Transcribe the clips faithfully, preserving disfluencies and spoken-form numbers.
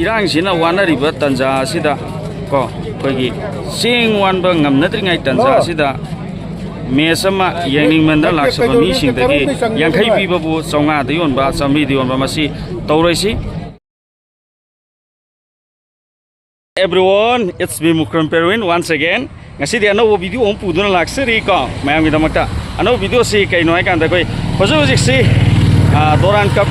ꯏꯔꯥꯡꯁꯤꯅ ꯋꯥꯅꯔꯤꯕ ꯇꯥꯟꯖꯥ ꯑꯁꯤꯗ ꯀꯣ, ꯑꯩꯈꯣꯏꯒꯤ ꯆꯦꯡ ꯋꯥꯟꯕ ꯉꯝꯅꯗ꯭ꯔꯤꯉꯩ ꯇꯥꯟꯖꯥ ꯑꯁꯤꯗ ꯃꯦꯠꯆ ꯑꯃ ꯌꯦꯡꯅꯤꯡꯃꯟꯗꯅ ꯂꯥꯛꯆꯕ ꯃꯤꯁꯤꯡꯗꯒꯤ ꯌꯥꯡꯈꯩ ꯄꯤꯕꯕꯨ ꯆꯥꯝꯃꯉꯥꯗ ꯌꯣꯟꯕ, ꯆꯥꯝꯃꯔꯤꯗ ꯌꯣꯟꯕ, ꯃꯁꯤ ꯇꯧꯔꯣꯏꯁꯤ꯫ Everyone, it's me, Mukram Perwin, once again. ꯉꯁꯤꯗꯤ ꯑꯅꯧꯕ ꯚꯤꯗꯤꯑꯣ ꯑꯃ ꯄꯨꯗꯨꯅ ꯂꯥꯛꯆꯔꯤꯀꯣ ꯃꯌꯥꯝꯒꯤꯗꯃꯛꯇ꯫ ꯑꯅꯧꯕ ꯚꯤꯗꯤꯑꯣꯁꯤ ꯀꯩꯅꯣ ꯍꯥꯏꯀꯥꯟꯗ, ꯑꯩꯈꯣꯏ ꯍꯧꯖꯤꯛ ꯍꯧꯖꯤꯛꯁꯤ, ꯑ, ꯗꯣꯔꯥꯟ ꯀꯞ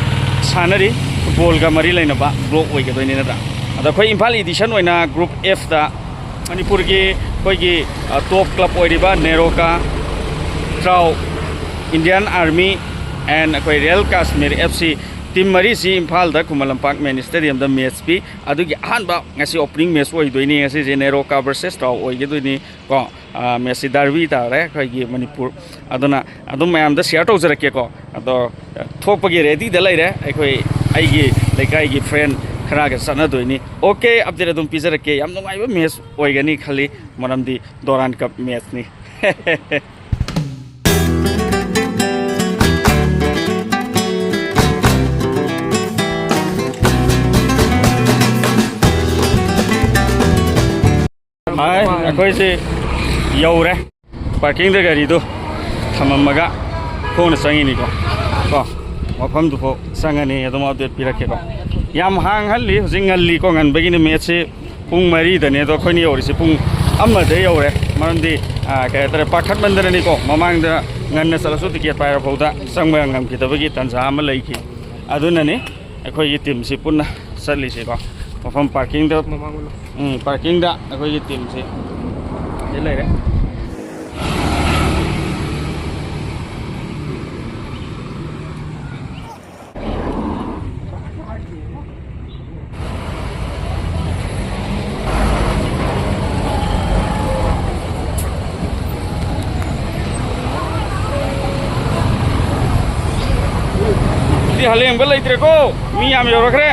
ꯁꯥꯟꯅꯔꯤ, ꯐꯨꯠꯕꯣꯜꯒ ꯃꯔꯤ ꯂꯩꯅꯕ ꯕ꯭ꯂꯣꯛ ꯑꯣꯏꯒꯗꯣꯏꯅꯤ ꯅꯠꯇ꯭ꯔꯥ? ꯑꯗꯣ ꯑꯩꯈꯣꯏ ꯏꯝꯐꯥꯜ ꯏꯗꯤꯁꯟ ꯑꯣꯏꯅ ꯒ꯭ꯔꯨꯞ ꯑꯦꯐꯇ ꯃꯅꯤꯄꯨꯔꯒꯤ ꯑꯩꯈꯣꯏꯒꯤ, ꯑ, ꯇꯣꯞ ꯀ꯭ꯂꯕ ꯑꯣꯏꯔꯤꯕ NEROCA, TRAU, Indian army, N ꯑꯩꯈꯣꯏ real Kashmir F C, team ꯃꯔꯤꯁꯤ ꯏꯝꯐꯥꯜꯗ ꯈꯨꯃꯟ ꯂꯝꯄꯥꯛ ꯃꯦꯟ ꯁ꯭ꯇꯦꯗꯤꯌꯝꯗ ꯃꯦꯠꯆ ꯄꯤ꯫ ꯑꯗꯨꯒꯤ ꯑꯍꯥꯟꯕ ꯉꯁꯤ ꯑꯣꯄꯅꯤꯡ ꯃꯦꯠꯆ ꯑꯣꯏꯗꯣꯏꯅꯤ꯫ ꯉꯁꯤꯁꯦ ꯅꯦꯔꯣꯀꯥ ꯚꯔꯁꯦꯁ ꯇ꯭ꯔꯥꯎ ꯑꯣꯏꯒꯗꯣꯏꯅꯤ ꯀꯣ꯫ ꯑ, ꯃꯦꯠꯆꯁꯤ ꯗꯔꯕꯤ ꯇꯥꯔꯦ ꯑꯩꯈꯣꯏꯒꯤ ꯃꯅꯤꯄꯨꯔ꯫ ꯑꯗꯨꯅ ꯑꯗꯨꯝ ꯃꯌꯥꯝꯗ ꯁꯤꯌꯔ ꯇꯧꯖꯔꯛꯀꯦꯀꯣ꯫ ꯑꯗꯣ ꯊꯣꯛꯄꯒꯤ ꯔꯦꯗꯤꯗ ꯂꯩꯔꯦ꯫ ꯑꯩꯈꯣꯏ, ꯑꯩꯒꯤ ꯂꯩꯀꯥꯏꯒꯤ ꯐ꯭ꯔꯦꯟ ꯈꯔꯒ ꯆꯠꯅꯗꯣꯏꯅꯤ꯫ ꯑꯣꯀꯦ, ꯑꯞꯗꯦꯠ ꯑꯗꯨꯝ ꯄꯤꯖꯔꯛꯀꯦ꯫ ꯌꯥꯝ ꯅꯨꯡꯉꯥꯏꯕ ꯃꯦꯠꯆ ꯑꯣꯏꯒꯅꯤ ꯈꯜꯂꯤ, ꯃꯔꯝꯗꯤ ꯗꯣꯔꯥꯟ ꯀꯞ ꯃꯦꯠꯆꯅꯤ꯫ ꯍꯥꯏ, ꯑꯩꯈꯣꯏꯁꯦ ꯌꯧꯔꯦ꯫ ꯄꯥꯔꯀꯤꯡꯗ ꯒꯥꯔꯤꯗꯣ ꯊꯝꯃꯝꯃꯒ ꯈꯣꯡꯅ ꯆꯪꯉꯤꯅꯤꯀꯣ꯫ ꯀꯣ, ꯃꯐꯝꯗꯨꯐꯥꯎ ꯆꯪꯉꯅꯤ, ꯑꯗꯨꯝ ꯑꯞꯗꯦꯠ ꯄꯤꯔꯛꯀꯦꯀꯣ꯫ ꯌꯥꯝ ꯍꯥꯡꯍꯜꯂꯤ, ꯍꯧꯖꯤꯛ ꯉꯜꯂꯤꯀꯣ, ꯉꯟꯕꯒꯤꯅꯤ꯫ ꯃꯦꯠꯁꯤ ꯄꯨꯡ ꯃꯔꯤꯗꯅꯦ, ꯑꯗꯣ ꯑꯩꯈꯣꯏꯅ ꯌꯧꯔꯤꯁꯤ ꯄꯨꯡ ꯑꯃꯗ ꯌꯧꯔꯦ꯫ ꯃꯔꯝꯗꯤ, ꯑ, ꯀꯩ ꯍꯥꯏꯇꯥꯔꯦ, ꯄꯥꯈꯠꯃꯟꯗꯅꯅꯤꯀꯣ꯫ ꯃꯃꯥꯡꯗ ꯉꯟꯅ ꯆꯠꯂꯁꯨ ꯇꯤꯀꯦꯠ ꯄꯥꯏꯔ ꯐꯥꯎꯗ ꯆꯪꯕ ꯉꯝꯈꯤꯗꯕꯒꯤ ꯇꯥꯟꯖꯥ ꯑꯃ ꯂꯩꯈꯤ꯫ ꯑꯗꯨꯅꯅꯤ ꯑꯩꯈꯣꯏꯒꯤ ꯇꯤꯝꯁꯤ ꯄꯨꯟꯅ ꯆꯠꯂꯤꯁꯤꯀꯣ꯫ ꯃꯐꯝ ꯄꯥꯔꯀꯤꯡꯗ, ꯃꯃꯥꯡꯂꯣꯝ꯫ ꯎꯝ, ꯄꯥꯔꯀꯤꯡꯗ ꯑꯩꯈꯣꯏꯒꯤ ꯇꯤꯝꯁꯤ ꯁꯤꯗ ꯂꯩꯔꯦ꯫ ꯁꯤꯗꯤ ꯍꯂꯦꯡꯕ ꯂꯩꯇ꯭ꯔꯦꯀꯣ, ꯃꯤ ꯌꯥꯝ ꯌꯧꯔꯛꯈ꯭ꯔꯦ꯫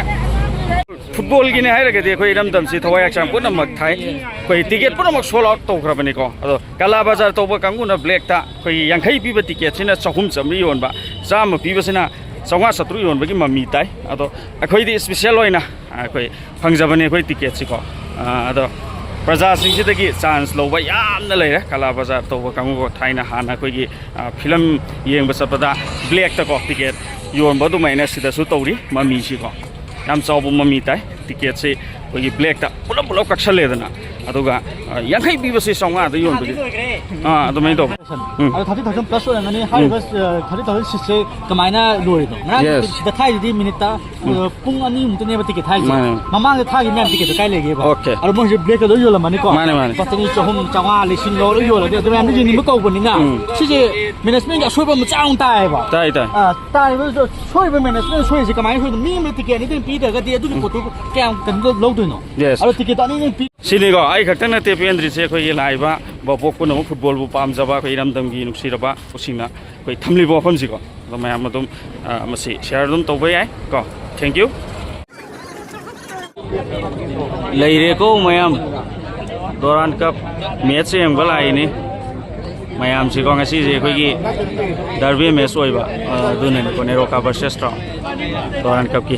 ꯐꯨꯠꯕꯣꯜꯒꯤꯅꯦ ꯍꯥꯏꯔꯒꯗꯤ ꯑꯩꯈꯣꯏ ꯏꯔꯝꯗꯝꯁꯤ ꯊꯋꯥꯏ ꯍꯛꯆꯥꯡ ꯄꯨꯝꯅꯃꯛ ꯊꯥꯏ꯫ ꯑꯩꯈꯣꯏ ꯇꯤꯀꯦꯠ ꯄꯨꯝꯅꯃꯛ ꯁꯣꯜ ꯑꯥꯎꯠ ꯇꯧꯈ꯭ꯔꯕꯅꯤꯀꯣ꯫ ꯑꯗꯣ ꯀꯂꯥ ꯕꯖꯥꯔ ꯇꯧꯕ ꯀꯥꯡꯕꯨꯅ ꯕ꯭ꯂꯦꯛꯇ ꯑꯩꯈꯣꯏꯒꯤ ꯌꯥꯡꯈꯩ ꯄꯤꯕ ꯇꯤꯀꯦꯠꯁꯤꯅ ꯆꯍꯨꯝ ꯆꯥꯝꯃꯔꯤ ꯌꯣꯟꯕ, ꯆꯥꯝꯃ ꯄꯤꯕꯁꯤꯅ ꯆꯥꯝꯃꯉꯥ ꯆꯥꯇ꯭ꯔꯨꯛ ꯌꯣꯟꯕꯒꯤ ꯃꯃꯤ ꯇꯥꯏ꯫ ꯑꯗꯣ ꯑꯩꯈꯣꯏꯗꯤ ꯏꯁꯄꯤꯁꯦꯜ ꯑꯣꯏꯅ ꯑꯩꯈꯣꯏ ꯐꯪꯖꯕꯅꯦ ꯑꯩꯈꯣꯏ ꯇꯤꯀꯦꯠꯁꯤꯀꯣ꯫ ꯑꯗꯣ ꯄ꯭ꯔꯖꯥꯁꯤꯡꯁꯤꯗꯒꯤ ꯆꯥꯟꯁ ꯂꯧꯕ ꯌꯥꯝꯅ ꯂꯩꯔꯦ꯫ ꯀꯂꯥ ꯕꯖꯥꯔ ꯇꯧꯕ ꯀꯥꯡꯕꯨ, ꯊꯥꯏꯅ ꯍꯥꯟꯅ ꯑꯩꯈꯣꯏꯒꯤ ꯐꯤꯂꯝ ꯌꯦꯡꯕ ꯆꯠꯄꯗ ꯕ꯭ꯂꯦꯛꯇꯀꯣ ꯇꯤꯀꯦꯠ ꯌꯣꯟꯕ ꯑꯗꯨꯃꯥꯏꯅ ꯁꯤꯗꯁꯨ ꯇꯧꯔꯤ꯫ ꯃꯃꯤꯁꯤꯀꯣ ꯌꯥꯝ ꯆꯥꯎꯕ ꯃꯃꯤ ꯇꯥꯏ꯫ ꯇꯤꯀꯦꯠꯁꯤ ꯑꯩꯈꯣꯏꯒꯤ ꯕ꯭ꯂꯦꯛꯇ ꯄꯨꯂꯞ ꯄꯨꯂꯞ ꯀꯛꯁꯜꯂꯦꯗꯅ, ꯑꯗꯨꯒ ꯌꯥꯡꯈꯩ ꯄꯤꯕꯁꯤ ꯆꯥꯝꯃꯉꯥꯗ ꯌꯣꯟꯕꯒꯤ, ꯑꯥ, ꯑꯗꯨꯃꯥꯏꯅ ꯇꯧꯕ꯫ ꯎꯝ꯫ ꯑꯗꯣ ꯊꯥꯔꯇꯤ ꯊꯥꯎꯖꯟ ꯄ꯭ꯂꯁ ꯑꯣꯏꯔꯝꯒꯅꯤ꯫ ꯍꯥꯏꯔꯤꯕ ꯊꯥꯔꯇꯤ ꯊꯥꯎꯖꯟ ꯁꯤꯠꯁꯦ ꯀꯃꯥꯏꯅ ꯂꯣꯏꯔꯤꯅꯣ? ꯉꯔꯥꯡ Yes. ꯁꯤꯗ ꯊꯥꯏꯗꯨꯗꯤ ꯃꯤꯅꯤꯠꯇ ꯎꯝ꯫ ꯄꯨꯡ ꯑꯅꯤ ꯃꯨꯛꯇꯅꯦꯕ ꯇꯤꯀꯦꯠ ꯊꯥꯏꯁꯦ꯫ ꯃꯥꯅꯦ꯫ ꯃꯃꯥꯡꯗ ꯊꯥꯈꯤꯕ ꯃꯌꯥꯝ ꯇꯤꯀꯦꯠꯇꯣ ꯀꯥꯏ ꯂꯩꯒꯦꯕ? Okay. ꯑꯗꯣ ꯃꯣꯏ ꯍꯧꯖꯤꯛ ꯕ꯭ꯂꯦꯛꯇ ꯂꯣꯏ ꯌꯣꯜꯂꯝꯃꯅꯤꯀꯣ? ꯃꯥꯅꯦ, ꯃꯥꯅꯦ꯫ ꯂꯨꯄꯥ ꯆꯅꯤ, ꯆꯍꯨꯝ, ꯆꯥꯝꯃꯉꯥ, ꯂꯤꯁꯤꯡ ꯂꯧꯔ ꯂꯣꯏ ꯌꯣꯜꯂꯗꯤ ꯑꯗꯨ ꯃꯌꯥꯝꯗꯣ ꯌꯦꯡꯅꯤꯡꯕ ꯀꯧꯕꯅꯤꯅ ꯎꯝ꯫ ꯁꯤꯁꯦ ꯃꯦꯅꯦꯖꯃꯦꯟꯒꯤ ꯑꯁꯣꯏꯕ ꯃꯆꯥ ꯑꯃ ꯇꯥꯏꯌꯦꯕ꯫ ꯇꯥꯏ, ꯇꯥꯏ꯫ ꯑꯥ, ꯇꯥꯔꯤꯕ ꯁꯣꯏꯔꯤꯕ ꯃꯦꯅꯦꯖꯃꯦꯟ ꯁꯣꯏꯔꯤꯁꯦ ꯀꯃꯥꯏꯅ ꯁꯣꯏꯗꯣꯏꯅꯣ? ꯃꯤ ꯑꯃꯗ ꯇꯤꯀꯦꯠ ꯑꯅꯤꯗꯪ ꯄꯤꯗ꯭ꯔꯒꯗꯤ ꯑꯗꯨꯒꯤ ꯎꯝ꯫ ꯄꯣꯠꯇꯨ ꯀꯌꯥꯝ ꯀꯩꯅꯣ ꯂꯧꯗꯣꯏꯅꯣ? Yes. ꯑꯗꯣ ꯇꯤꯀꯦꯠ ꯑꯅꯤꯗꯪ ꯄꯤ- ꯁꯤꯅꯤꯀꯣ, ꯑꯩ ꯈꯛꯇ ꯅꯠꯇꯦ ꯄꯦꯟꯗ꯭ꯔꯤꯁꯦ, ꯑꯩꯈꯣꯏꯒꯤ ꯂꯥꯛꯏꯕ ꯚꯥꯕꯣꯛ ꯄꯨꯝꯅꯃꯛ, ꯐꯨꯠꯕꯣꯜꯕꯨ ꯄꯥꯝꯖꯕ ꯑꯩꯈꯣꯏ ꯏꯔꯝꯗꯝꯒꯤ ꯅꯨꯡꯁꯤꯔꯕ ꯁꯤꯡꯅ ꯑꯩꯈꯣꯏ ꯊꯝꯂꯤꯕ ꯋꯥꯐꯝꯁꯤꯀꯣ꯫ ꯑꯗꯣ ꯃꯌꯥꯝ ꯑꯗꯨꯝ, ꯑ, ꯃꯁꯤ ꯁꯤꯌꯔ ꯑꯗꯨꯝ ꯇꯧꯕ ꯌꯥꯏ ꯀꯣ꯫ Thank you꯫ ꯂꯩꯔꯦꯀꯣ ꯃꯌꯥꯝ, ꯗꯣꯔꯥꯟ ꯀꯞ ꯃꯦꯠꯆ ꯌꯦꯡꯕ ꯂꯥꯛꯏꯅꯤ꯫ ꯃꯌꯥꯝꯁꯤꯀꯣ, ꯉꯁꯤꯁꯦ ꯑꯩꯈꯣꯏꯒꯤ ꯗꯔꯕꯤ ꯃꯦꯠꯆ ꯑꯣꯏꯕ, ꯑ, ꯑꯗꯨꯅꯅꯤꯀꯣ, ꯅꯦꯔꯣꯀꯥ ꯚꯔꯁꯦꯁ ꯇ꯭ꯔꯥꯎ, ꯗꯣꯔꯥꯟ ꯀꯞꯀꯤ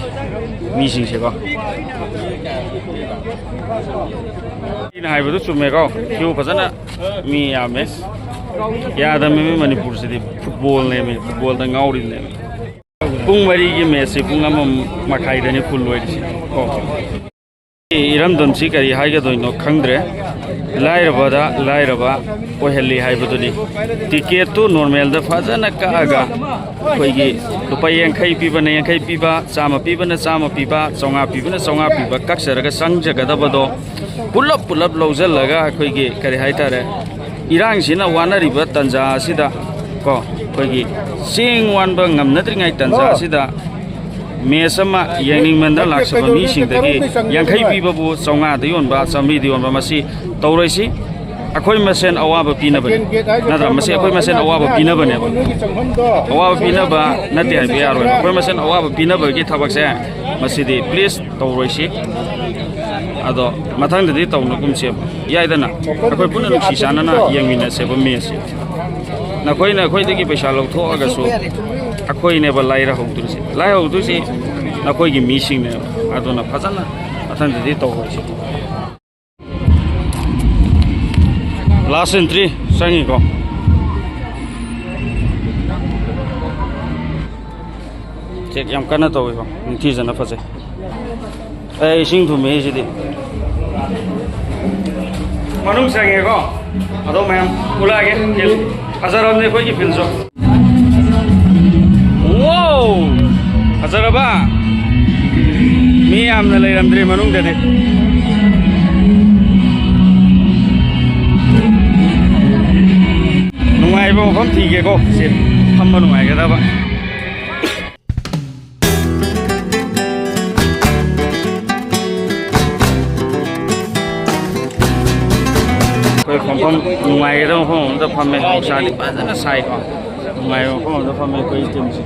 ꯃꯤꯁꯤꯡꯁꯦꯀꯣ꯫ ꯑꯩꯅ ꯍꯥꯏꯕꯗꯨ ꯆꯨꯝꯃꯦꯀꯣ, ꯀ꯭ꯌꯨ ꯐꯖꯅ ꯃꯤ ꯌꯥꯝꯃꯦ꯫ ꯌꯥꯗꯕꯅꯦ ꯃꯅꯤꯄꯨꯔꯁꯤꯗꯤ, ꯐꯨꯠꯕꯣꯜꯅꯦꯃꯤ, ꯐꯨꯠꯕꯣꯜꯗ ꯉꯥꯎꯔꯤꯕꯅꯦꯃꯤ꯫ ꯄꯨꯡ ꯃꯔꯤꯒꯤ ꯃꯦꯠꯁꯁꯦ ꯄꯨꯡ ꯑꯃ ꯃꯈꯥꯏꯗꯅꯤ ꯐꯨꯜ ꯑꯣꯏꯔꯤꯁꯦ ꯀꯣ꯫ ꯏꯔꯝꯗꯝꯁꯤ ꯀꯔꯤ ꯍꯥꯏꯒꯗꯣꯏꯅꯣ ꯈꯪꯗ꯭ꯔꯦ꯫ ꯂꯥꯏꯔꯕꯗ ꯂꯥꯏꯔꯕ ꯑꯣꯏꯍꯜꯂꯤ ꯍꯥꯏꯕꯗꯨꯅꯤ꯫ ꯇꯤꯀꯦꯠꯇꯨ ꯅꯣꯔꯃꯦꯜꯗ ꯐꯖꯅ ꯀꯛꯑꯒ ꯑꯩꯈꯣꯏꯒꯤ ꯂꯨꯄꯥ ꯌꯥꯡꯈꯩ ꯄꯤꯕꯅ ꯌꯥꯡꯈꯩ ꯄꯤꯕ, ꯆꯥꯝꯃ ꯄꯤꯕꯅ ꯆꯥꯝꯃ ꯄꯤꯕ, ꯆꯥꯝꯃꯉꯥ ꯄꯤꯕꯅ ꯆꯥꯝꯃꯉꯥ ꯄꯤꯕ ꯀꯛꯆꯔꯒ ꯆꯪꯖꯒꯗꯕꯗꯣ ꯄꯨꯂꯞ ꯄꯨꯂꯞ ꯂꯧꯁꯤꯜꯂꯒ ꯑꯩꯈꯣꯏꯒꯤ ꯀꯔꯤ ꯍꯥꯏꯇꯥꯔꯦ, ꯏꯔꯥꯡꯁꯤꯅ ꯋꯥꯅꯔꯤꯕ ꯇꯟꯖꯥ ꯑꯁꯤꯗ ꯀꯣ, ꯑꯩꯈꯣꯏꯒꯤ ꯆꯦꯡ ꯋꯥꯟꯕ ꯉꯝꯅꯗ꯭ꯔꯤꯉꯩ ꯇꯟꯖꯥ ꯑꯁꯤꯗ ꯃꯦꯠꯆ ꯑꯃ ꯌꯦꯡꯅꯤꯡꯃꯟꯗꯅ ꯂꯥꯛꯆꯕ ꯃꯤꯁꯤꯡꯗꯒꯤ ꯌꯥꯡꯈꯩ ꯄꯤꯕꯕꯨ ꯆꯥꯝꯃꯉꯥꯗ ꯌꯣꯟꯕ, ꯆꯥꯝꯃꯔꯤꯗ ꯌꯣꯟꯕ, ꯃꯁꯤ ꯇꯧꯔꯣꯏꯁꯤ꯫ ꯑꯩꯈꯣꯏ ꯃꯁꯦꯟ ꯑꯋꯥꯕ ꯄꯤꯅꯕꯅꯤ꯫ ꯅꯠꯇ꯭ꯔꯥ? ꯃꯁꯤ ꯑꯩꯈꯣꯏ ꯃꯁꯦꯟ ꯑꯋꯥꯕ ꯄꯤꯅꯕꯅꯦꯕ꯫ ꯑꯋꯥꯕ ꯄꯤꯅꯕ ꯅꯠꯇꯦ ꯍꯥꯏꯕ ꯌꯥꯔꯣꯏ꯫ ꯑꯩꯈꯣꯏ ꯃꯁꯦꯟ ꯑꯋꯥꯕ ꯄꯤꯅꯕꯒꯤ ꯊꯕꯛꯁꯦ ꯃꯁꯤꯗꯤ please ꯇꯧꯔꯣꯏꯁꯤ꯫ ꯑꯗꯣ ꯃꯊꯪꯗꯗꯤ ꯇꯧꯅꯒꯨꯝꯁꯦꯕ꯫ ꯌꯥꯏꯗꯅ? ꯑꯩꯈꯣꯏ ꯄꯨꯟꯅ ꯅꯨꯡꯁꯤ ꯆꯥꯟꯅꯅ ꯌꯦꯡꯃꯤꯟꯅꯁꯦꯕ ꯃꯦꯠꯁꯁꯦ꯫ ꯅꯈꯣꯏꯅ ꯑꯩꯈꯣꯏꯗꯒꯤ ꯄꯩꯁꯥ ꯂꯧꯊꯣꯛꯑꯒꯁꯨ ꯑꯩꯈꯣꯏꯅꯦꯕ ꯂꯥꯏꯔꯍꯧꯗꯣꯏꯁꯦ, ꯂꯥꯏꯍꯧꯗꯣꯏꯁꯦ ꯅꯈꯣꯏꯒꯤ ꯃꯤꯁꯤꯡꯅꯦꯕ꯫ ꯑꯗꯨꯅ ꯐꯖꯅ ꯃꯊꯪꯗꯗꯤ ꯇꯧꯍꯧꯁꯤ꯫ Last entry ꯆꯪꯉꯤꯀꯣ꯫ Check ꯌꯥꯝ ꯀꯟꯅ ꯇꯧꯋꯤꯀꯣ, ꯅꯤꯡꯊꯤꯖꯅ ꯐꯖꯩ꯫ ꯑꯦ, ꯏꯁꯤꯡ ꯊꯨꯝꯃꯦ ꯁꯤꯗꯤ꯫ ꯃꯅꯨꯡ ꯆꯪꯉꯦꯀꯣ꯫ ꯑꯗꯣ ꯃꯌꯥꯝ ꯎꯠꯂꯛꯑꯒꯦ꯫ Field ꯐꯖꯔꯕꯅꯦ ꯑꯩꯈꯣꯏꯒꯤ field ꯁꯨ꯫ Wow! ꯐꯖꯔꯕ? ꯃꯤ ꯌꯥꯝꯅ ꯂꯩꯔꯝꯗ꯭ꯔꯦ ꯃꯅꯨꯡꯗꯗꯤ꯫ ꯅꯨꯡꯉꯥꯏꯕ ꯃꯐꯝ ꯊꯤꯒꯦꯀꯣ꯫ ꯁꯤ ꯐꯝꯕ ꯅꯨꯡꯉꯥꯏꯒꯗꯕ꯫ ꯑꯩꯈꯣꯏ ꯐꯝꯐꯝ ꯅꯨꯡꯉꯥꯏꯒꯗꯕ ꯃꯐꯝ ꯑꯃꯗ ꯐꯝꯃꯦ꯫ ꯅꯨꯡꯁꯥꯗꯤ ꯐꯖꯅ ꯁꯥꯏꯀꯣ꯫ ꯅꯨꯡꯉꯥꯏꯕ ꯃꯐꯝ ꯑꯃꯗ ꯐꯝꯃꯦ ꯑꯩꯈꯣꯏ team ꯁꯦ꯫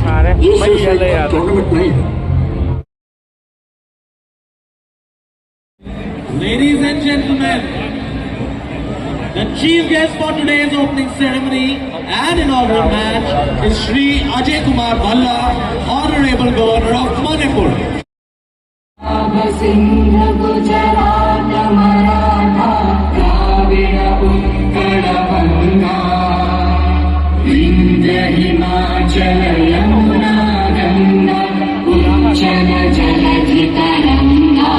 ꯁꯥꯔꯦ꯫ ꯃꯩ ꯍꯦꯜꯂꯦ ꯌꯥꯗ꯭ꯔꯦ꯫ Ladies and gentlemen, the chief guest for today's opening ceremony and inaugural match is Shri Ajay Kumar Bhalla, Honorable Governor of Manipur. Sindh Gujarat Maratha Dravid Utkal Ganga Vindhya Himachal Yamuna Ganga उच्चल जलधि तरंगा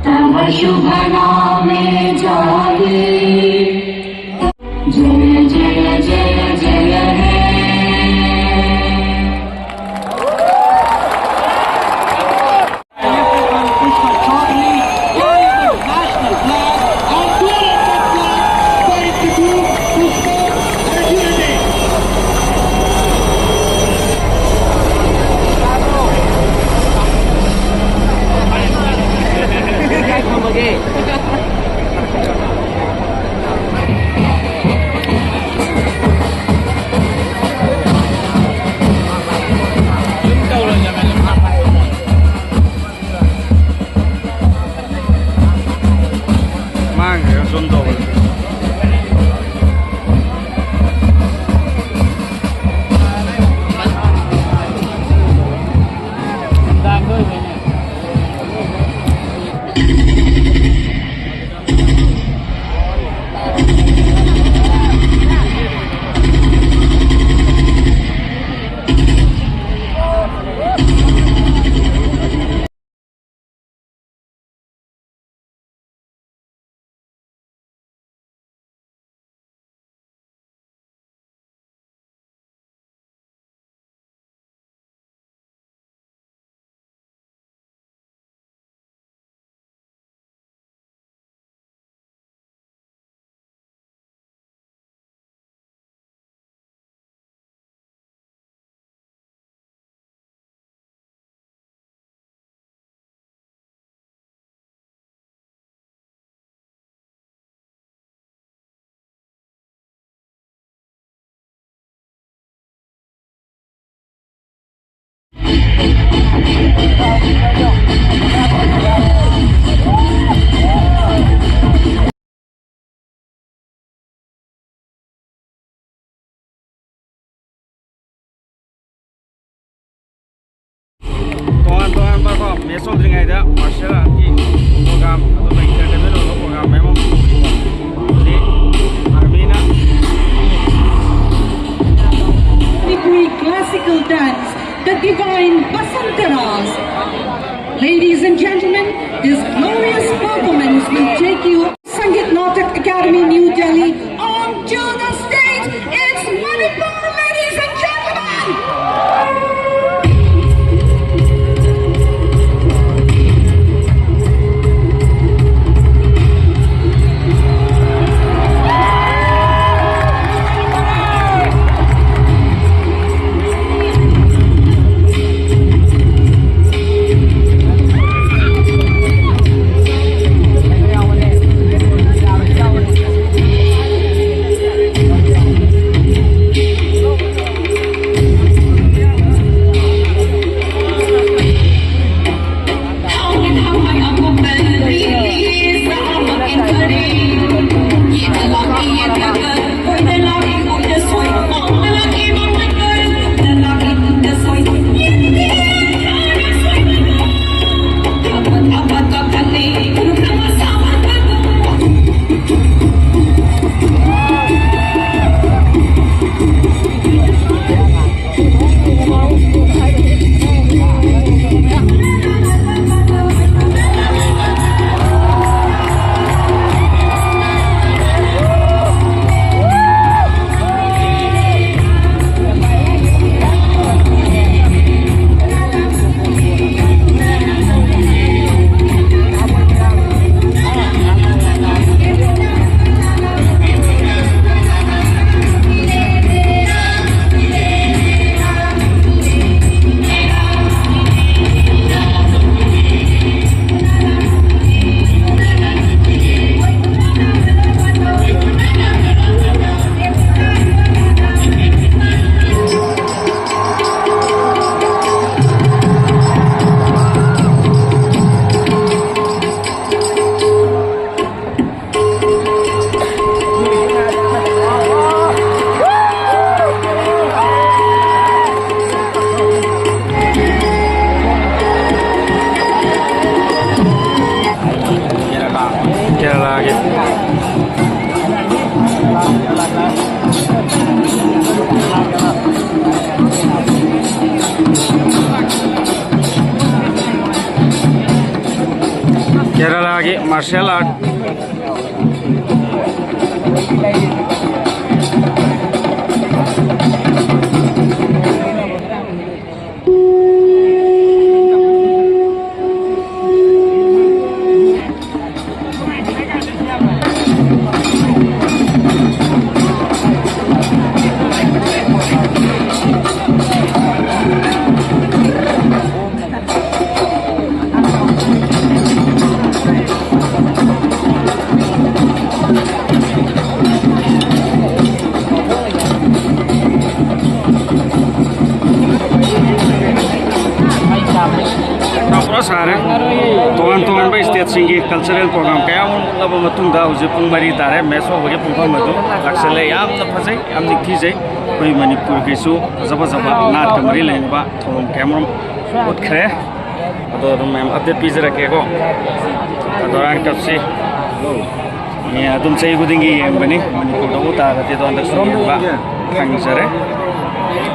तव शुभ नामे जागे। जय जय जय जय हे। ꯃꯥꯡꯈ꯭ꯔꯦ ꯁꯨꯝ ꯇꯧꯕꯗ꯫ ꯇꯣꯉꯥꯟ ꯇꯣꯉꯥꯟꯕ ꯀꯣ, ꯃꯦꯠꯁ ꯍꯧꯗ꯭ꯔꯤꯉꯩꯗ ꯃꯥꯔꯁꯤꯌꯦꯜ ꯑꯥꯔꯠꯀꯤ ꯄ꯭ꯔꯣꯒ꯭ꯔꯥꯝ, ꯑꯗꯨꯒ ꯏꯟꯇꯔꯇꯦꯟꯃꯦꯟ ꯑꯣꯏꯕ ꯄ꯭ꯔꯣꯒ꯭ꯔꯥꯝ ꯃꯌꯥꯝ ꯑꯃ ꯇꯧꯔꯤꯀꯣ꯫ ꯍꯧꯖꯤꯛ ꯑꯥꯔꯃꯤꯅ Manipuri classical dance, the divine Basanta Ras. Ladies and gentlemen, this glorious performance will take you Sangeet Natak Academy, New Delhi, on to the stage. It's Manipur, ladies and gentlemen. Martial art. ꯄꯨꯔꯥ ꯁꯥꯔꯦ꯫ ꯇꯣꯉꯥꯟ ꯇꯣꯉꯥꯟꯕ stateꯁꯤꯡꯒꯤ cultural program ꯀꯌꯥ ꯑꯃ ꯎꯠꯂꯕ ꯃꯇꯨꯡꯗ ꯍꯧꯖꯤꯛ ꯄꯨꯡ ꯃꯔꯤ ꯇꯥꯔꯦ꯫ Match ꯍꯧꯕꯒꯤ ꯄꯨꯡꯐꯝ ꯑꯗꯨ ꯂꯥꯛꯁꯜꯂꯦ꯫ ꯌꯥꯝꯅ ꯐꯖꯩ, ꯌꯥꯝ ꯅꯤꯡꯊꯤꯖꯩ꯫ ꯑꯩꯈꯣꯏ ꯃꯅꯤꯄꯨꯔꯒꯤꯁꯨ ꯐꯖ ꯐꯖꯕ ꯅꯥꯠꯀ ꯃꯔꯤ ꯂꯩꯅꯕ ꯊꯧꯔꯝ ꯀꯌꯥ ꯑꯃꯔꯣꯝ ꯎꯠꯈ꯭ꯔꯦ꯫ ꯑꯗꯣ ꯑꯗꯨꯝ ꯃꯌꯥꯝ update ꯄꯤꯖꯔꯛꯀꯦꯀꯣ꯫ ꯑꯗꯣ World Cupꯁꯤ ꯃꯤ ꯑꯗꯨꯝ ꯆꯍꯤ ꯈꯨꯗꯤꯡꯒꯤ ꯌꯦꯡꯕꯅꯤ꯫ ꯃꯅꯤꯄꯨꯔꯗ ꯎ ꯇꯥꯔꯒꯗꯤ ꯑꯗꯣ ꯍꯟꯗꯛꯁꯨ ꯌꯦꯡꯕ ꯐꯪꯖꯔꯦ꯫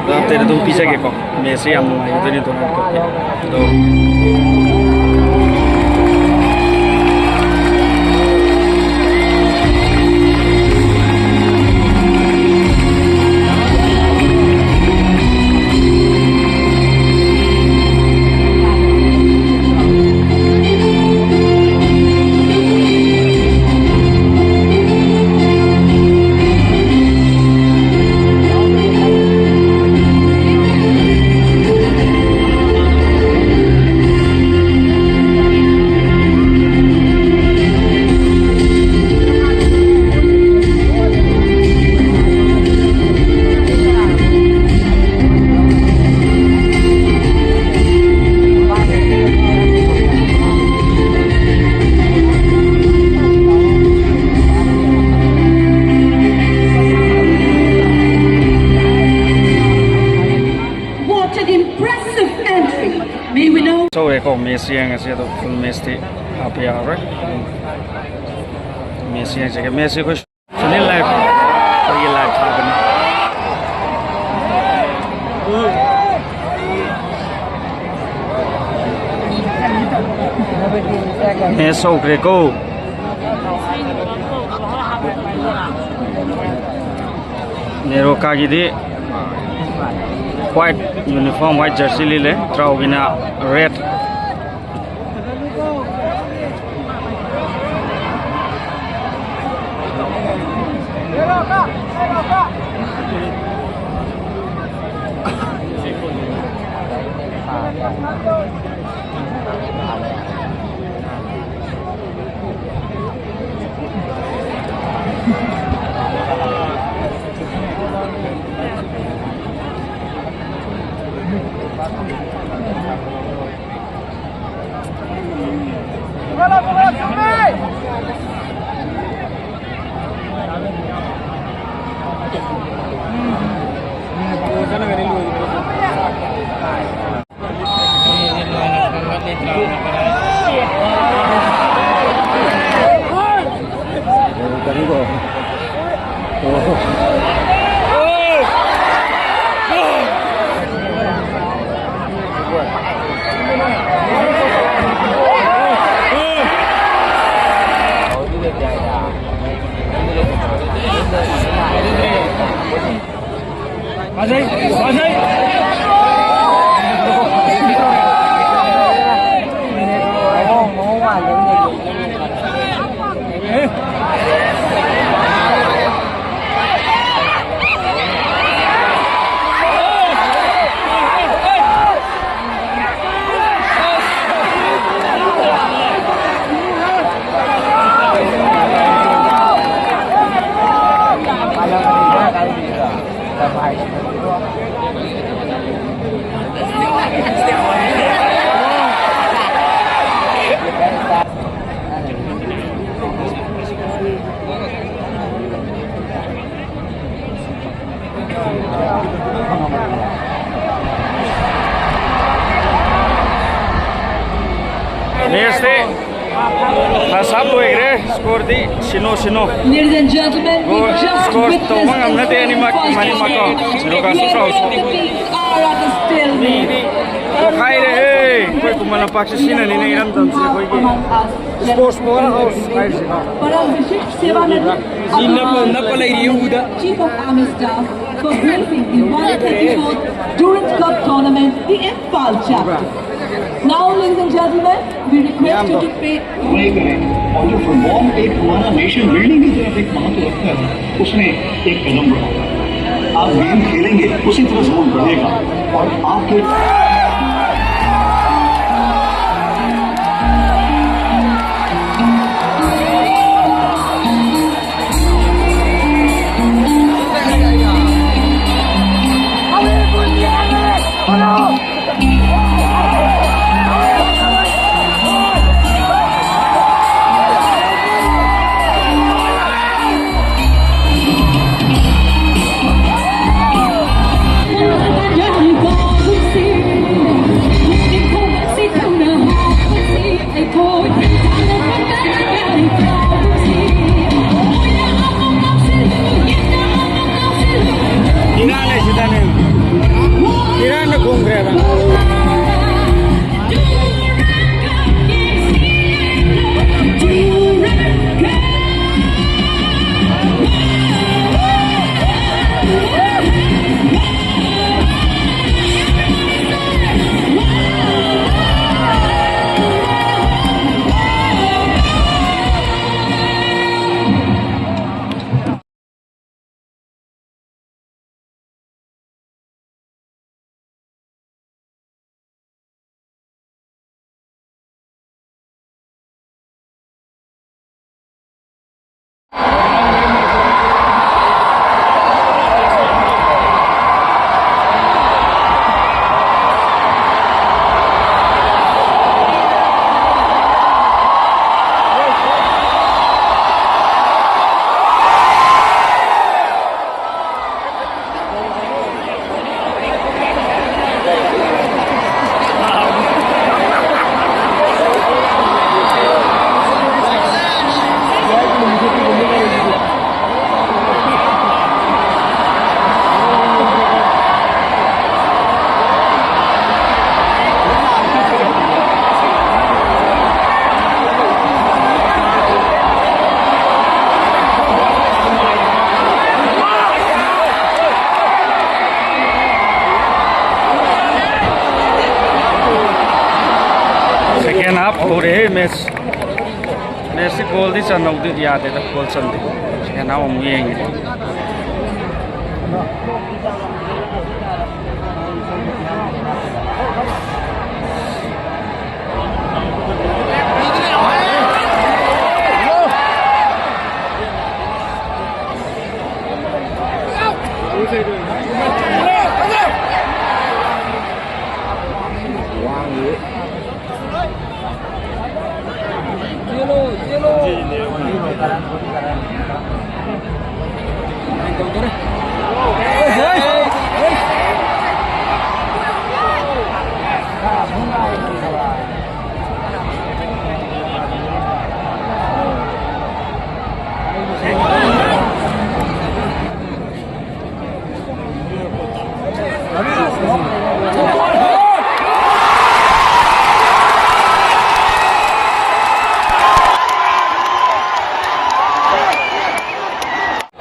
ꯑꯗꯣ update ꯑꯗꯨꯝ ꯄꯤꯖꯒꯦꯀꯣ꯫ Matchꯁꯤ ꯌꯥꯝ ꯅꯨꯡꯉꯥꯏꯒꯗꯣꯏꯅꯤ ꯑꯗꯣ World Cupꯀꯤ꯫ ꯑꯗꯣ What an impressive entry! May we know? ꯆꯧꯔꯦꯀꯣ꯫ Match ꯌꯦꯡꯉꯁꯤ꯫ ꯑꯗꯣ full matchꯇꯤ ꯍꯥꯞꯄ ꯌꯥꯔꯔꯣꯏ꯫ Match ꯌꯦꯡꯖꯒꯦ꯫ Matchꯁꯤ ꯑꯩꯈꯣꯏ ꯁꯅꯤ live, ꯑꯩꯈꯣꯏꯒꯤ live ꯊꯥꯕꯅꯤ꯫ ꯃꯦꯁ ꯍꯧꯈ꯭ꯔꯦꯀꯣ꯫ ꯅꯦꯔꯣꯀꯥꯒꯤꯗꯤ white uniform, white jersey ꯂꯤꯠꯂꯦ, ꯇ꯭ꯔꯥꯎꯒꯤꯅ red꯫ ꯃꯦꯁꯇꯤ ꯐꯥꯔꯁ ꯍꯥꯐ ꯂꯣꯏꯈ꯭ꯔꯦ꯫ ꯁ꯭ꯀꯣꯔꯗꯤ ꯁꯤꯅꯣ ꯁꯤꯅꯣ꯫ Ladies and gentlemen, we goal just score ꯇꯧꯕ witnessed ꯉꯝꯅꯗꯦ ꯑꯅꯤꯃꯛ, ꯃꯅꯤꯃꯛꯀꯣ꯫ ꯅꯦꯔꯣꯀꯥꯁꯨ ꯇ꯭ꯔꯥꯎꯁꯨ꯫ Are at a stalemate. ꯍꯥꯏꯔꯦꯍꯦ, ꯑꯩꯈꯣꯏ ꯈꯨꯃꯟ ꯂꯝꯄꯥꯛꯁꯦ ꯁꯤꯅꯅꯤꯅꯦ ꯏꯔꯝꯗꯝꯁꯦ ꯑꯩꯈꯣꯏꯒꯤ sports power house ꯍꯥꯏꯔꯤꯁꯦꯀꯣ꯫ ꯅꯞꯄ, ꯅꯞꯄ ꯂꯩꯔꯤ ꯎꯗ꯫ Chief of Army Staff for gracing the one thirty-fourth Durand Cup tournament, the Imphal chapter. Now, ladies and gentlemen, we request you to pay और जो football एक हमारा नेशन बिल्डिंग की तरफ एक महत्व रखता है, उसमें एक कदम बढ़ा। आप गेम खेलेंगे, उसी तरह जोर बढ़ेगा और आपके ꯒꯣꯜꯗꯤ ꯆꯟꯍꯧꯗꯦ, ꯌꯥꯗꯦꯗ, ꯒꯣꯜ ꯆꯟꯗꯦ꯫ ꯁꯦꯀꯦꯟ ꯍꯥꯐ ꯑꯃꯨꯛ ꯌꯦꯡꯉꯦ꯫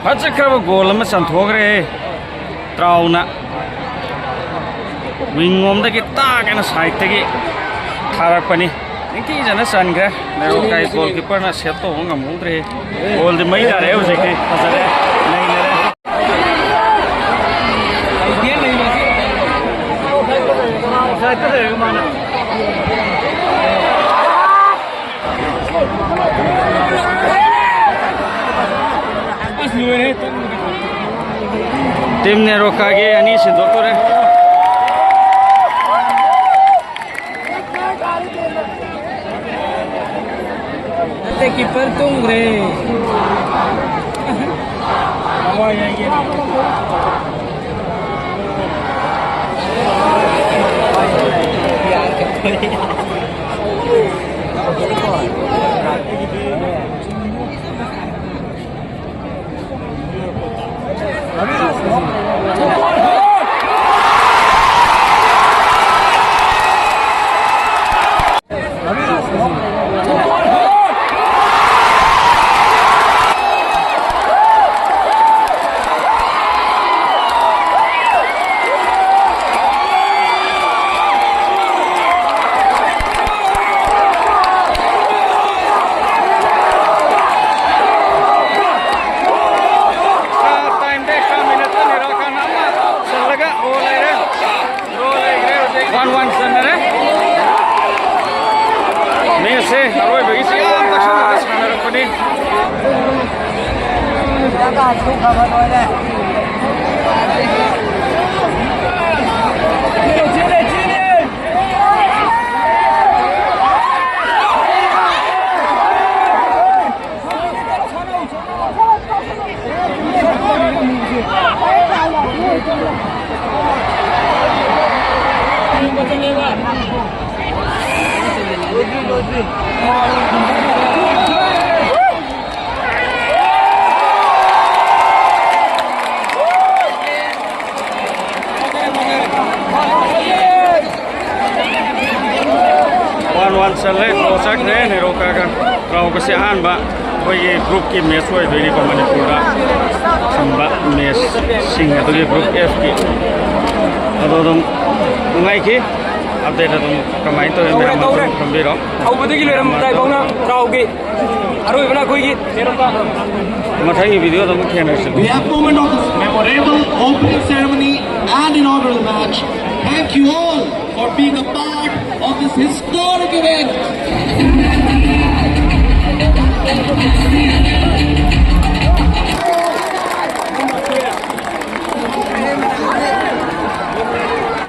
ꯐꯖꯈ꯭ꯔꯕ ꯒꯣꯜ ꯑꯃ ꯆꯟꯊꯣꯛꯈ꯭ꯔꯦ꯫ ꯇ꯭ꯔꯥꯎꯅ ꯋꯤꯡ ꯂꯣꯝꯗꯒꯤ ꯇꯥꯛ ꯍꯥꯏꯅ ꯁꯥꯏꯠꯇꯒꯤ ꯊꯥꯔꯛꯄꯅꯤ꯫ ꯅꯤꯡꯊꯤꯖꯅ ꯆꯟꯈ꯭ꯔꯦ꯫ ꯅꯦꯔꯣꯀꯥꯒꯤ ꯒꯣꯜ ꯀꯤꯄꯔꯅ ꯁꯦꯞ ꯇꯧꯕ ꯉꯝꯍꯧꯗ꯭ꯔꯦ꯫ ꯒꯣꯜꯗꯤ ꯃꯩ ꯇꯥꯔꯦ ꯍꯧꯖꯤꯛꯇꯤ꯫ ꯐꯖꯔꯦ꯫ ꯅꯩꯅꯔꯦ꯫ ꯇꯤꯝ ꯅꯦꯔꯣꯀꯥꯒꯤ ꯑꯅꯤ ꯁꯤꯟꯗꯣꯛꯇꯣꯔꯦ꯫ ꯅꯠꯇꯦ, ꯀꯤꯄꯔ ꯇꯨꯝꯈ꯭ꯔꯦ꯫ ꯋꯥꯟ ꯋꯥꯟ ꯆꯠꯂꯦ, ꯗ꯭ꯔꯣ ꯆꯠꯈ꯭ꯔꯦ ꯅꯦꯔꯣꯀꯥꯒ ꯇ꯭ꯔꯥꯎꯒꯁꯦ꯫ ꯑꯍꯥꯟꯕ ꯑꯩꯈꯣꯏꯒꯤ ꯒ꯭ꯔꯨꯞꯀꯤ ꯃꯦꯠꯆ ꯑꯣꯏꯗꯣꯏꯅꯤꯀꯣ, ꯃꯅꯤꯄꯨꯔꯗ ꯊꯝꯕ ꯃꯦꯠꯆꯁꯤꯡ ꯑꯗꯨꯒꯤ ꯒ꯭ꯔꯨꯞ ꯑꯦꯐꯀꯤ꯫ ꯑꯗꯣ ꯑꯗꯨꯝ ꯅꯨꯡꯉꯥꯏꯈꯤ꯫ ꯑꯞꯗꯦꯠ ꯑꯗꯨꯝ ꯀꯃꯥꯏꯅ ꯇꯧꯋꯤ ꯃꯌꯥꯝ ꯇꯧꯔꯦ꯫ ꯑꯗꯨꯝ ꯊꯝꯕꯤꯔꯣ꯫ ꯍꯧꯕꯗꯒꯤ ꯂꯣꯏꯔꯝꯗꯥꯏ ꯐꯥꯎꯅ ꯇ꯭ꯔꯥꯎꯒꯤ ꯑꯔꯣꯏꯕꯅ ꯑꯩꯈꯣꯏꯒꯤ ꯃꯊꯪꯒꯤ ꯚꯤꯗꯤꯑꯣꯗ ꯑꯃꯨꯛ ꯊꯦꯡꯅꯔꯁꯤ꯫ We have moment of this memorable opening ceremony and inaugural match. Thank you all for being a part of this historic event.